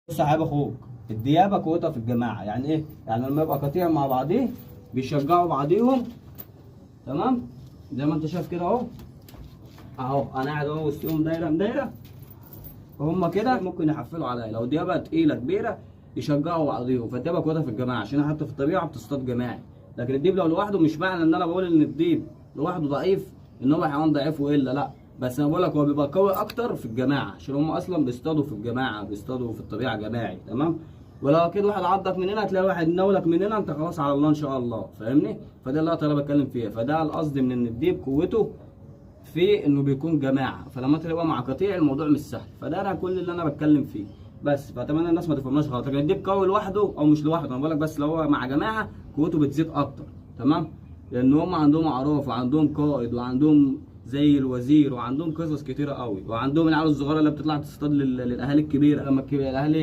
بص يا حبيب اخوك، الديابه قوتها في الجماعة. يعني ايه؟ يعني لما يبقى قطيع مع بعضيه بيشجعوا بعضيهم، تمام؟ زي ما انت شايف كده اهو، اهو انا قاعد اهو وسطهم دايرة دايرة، فهم كده ممكن يحفلوا عليا. لو ديابه تقيلة كبيرة يشجعوا بعضيهم، فالديابه قوتها في الجماعة، عشان حتى في الطبيعة بتصطاد جماعي. لكن الديب لو لوحده، مش معنى ان انا بقول ان الديب لوحده ضعيف ان هو حيوان ضعيف والا لا، بس انا بقول لك هو بيبقى قوي اكتر في الجماعة، عشان هم اصلا بيصطادوا في الجماعة، بيصطادوا في الطبيعة جماعي، تمام؟ ولو كده واحد عضك من هنا هتلاقي واحد ناولك من هنا، انت خلاص على الله ان شاء الله، فاهمني؟ فده اللقطة اللي انا بتكلم فيها. فده القصد من ان الديب قوته في انه بيكون جماعة، فلما تبقى مع قطيع الموضوع مش سهل. فده انا كل اللي انا بتكلم فيه بس، فاتمنى الناس ما تفهمناش غلط. لكن الديب قوي لوحده او مش لوحده، انا بقول لك بس لو هو مع جماعة قوته بتزيد اكتر، تمام؟ لان هم عندهم اعراف وعندهم قائد وعندهم زي الوزير وعندهم قصص كتيرة قوي، وعندهم العيال الصغيرة اللي بتطلع تصطاد للاهالي الكبيرة. لما الاهالي